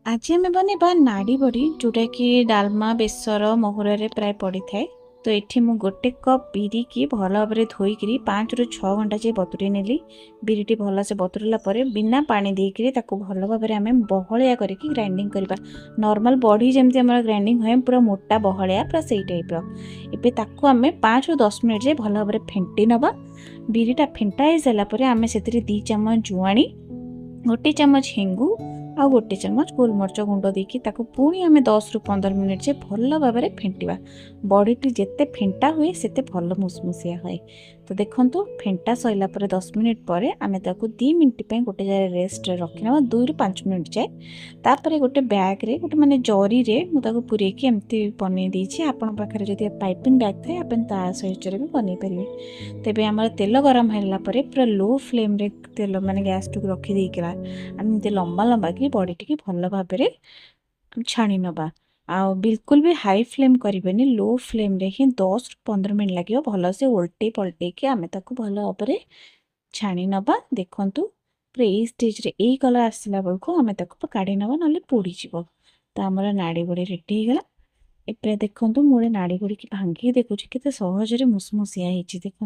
ଆଜି ଆମେ ବନେଇବା ନାଡ଼ି ବଡ଼ି, ଯେଉଁଟାକି ଡାଲମା, ବେସର, ମହୁରରେ ପ୍ରାୟ ପଡ଼ିଥାଏ। ତ ଏଠି ମୁଁ 1 କପ୍ ବିରିକି ଭଲ ଭାବରେ ଧୋଇକିରି 5ରୁ 6 ଘଣ୍ଟା ଯାଏ ବତୁରେଇ ନେଲି। ବିରିଟି ଭଲସେ ବତୁରିଲା ପରେ ବିନା ପାଣି ଦେଇକିରି ତାକୁ ଭଲ ଭାବରେ ଆମେ ବହଳିଆ କରିକି ଗ୍ରାଇଣ୍ଡିଙ୍ଗ କରିବା। ନର୍ମାଲ ବଢ଼ି ଯେମିତି ଆମର ଗ୍ରାଇଣ୍ଡିଙ୍ଗ ହୁଏ, ପୁରା ମୋଟା ବହଳିଆ, ପୁରା ସେଇ ଟାଇପ୍ର। ଏବେ ତାକୁ ଆମେ 5ରୁ 10 ମିନିଟ୍ ଯାଏ ଭଲ ଭାବରେ ଫେଣ୍ଟି ନେବା। ବିରିଟା ଫେଣ୍ଟା ହେଇସାରିଲା ପରେ ଆମେ ସେଥିରେ 2 ଚାମଚ ଜୁଆଣି, 1 ଚାମଚ ହେଙ୍ଗୁ ଆଉ 1 ଚାମଚ ଗୋଲମରିଚ ଗୁଣ୍ଡ ଦେଇକି ତାକୁ ପୁଣି ଆମେ 10ରୁ 15 ମିନିଟ୍ ଯାଏ ଭଲ ଭାବରେ ଫେଣ୍ଟିବା। ବଡ଼ିଟି ଯେତେ ଫେଣ୍ଟା ହୁଏ, ସେତେ ଭଲ ମୁସମୁସିଆ ହୁଏ। ତ ଦେଖନ୍ତୁ, ଫେଣ୍ଟା ସରିଲା ପରେ 10 ମିନିଟ୍ ପରେ ଆମେ ତାକୁ 2 ମିନିଟ୍ ପାଇଁ ଗୋଟେ ଜାଗାରେ ରେଷ୍ଟରେ ରଖିନେବା, 2ରୁ 5 ମିନିଟ୍ ଯାଏ। ତାପରେ ଗୋଟେ ବ୍ୟାଗ୍ରେ, ଗୋଟେ ମାନେ ଜରିରେ ମୁଁ ତାକୁ ପୂରେଇକି ଏମିତି ବନେଇ ଦେଇଛି। ଆପଣଙ୍କ ପାଖରେ ଯଦି ପାଇପିନ୍ ବ୍ୟାଗ୍ ଥାଏ, ଆପଣ ତା ସାହାଯ୍ୟରେ ବି ବନେଇ ପାରିବେ। ତେବେ ଆମର ତେଲ ଗରମ ହେଲା ପରେ ପୁରା ଲୋ ଫ୍ଲେମ୍ରେ ତେଲ ମାନେ ଗ୍ୟାସ୍ଟିକୁ ରଖିଦେଇକିନା ଆମେ ଏମିତି ଲମ୍ବା ଲମ୍ବା କି ବଡ଼ିଟିକି ଭଲ ଭାବରେ ଛାଣି ନେବା। ଆଉ ବିଲକୁଲ ବି ହାଇ ଫ୍ଲେମ୍ କରିବେନି, ଲୋ ଫ୍ଲେମ୍ରେ ହିଁ 10ରୁ 15 ମିନିଟ୍ ଲାଗିବ। ଭଲସେ ଓଲଟେଇ ପଲଟେଇକି ଆମେ ତାକୁ ଭଲ ଭାବରେ ଛାଣି ନେବା। ଦେଖନ୍ତୁ, ପୁରା ଏଇ ଷ୍ଟେଜ୍ରେ ଏଇ କଲର୍ ଆସିଲା ବେଳକୁ ଆମେ ତାକୁ କାଢ଼ି ନେବା, ନହେଲେ ପୋଡ଼ିଯିବ। ତ ଆମର ନାଡ଼ି ବଡ଼ି ରେଡ଼ି ହେଇଗଲା। ଏବେ ଦେଖନ୍ତୁ, ମୁଁ ଗୋଟେ ନାଡ଼ି ବଡ଼ିକି ଭାଙ୍ଗିକି ଦେଖୁଛି, କେତେ ସହଜରେ ମୁସମୁସିଆ ହେଇଛି ଦେଖନ୍ତୁ।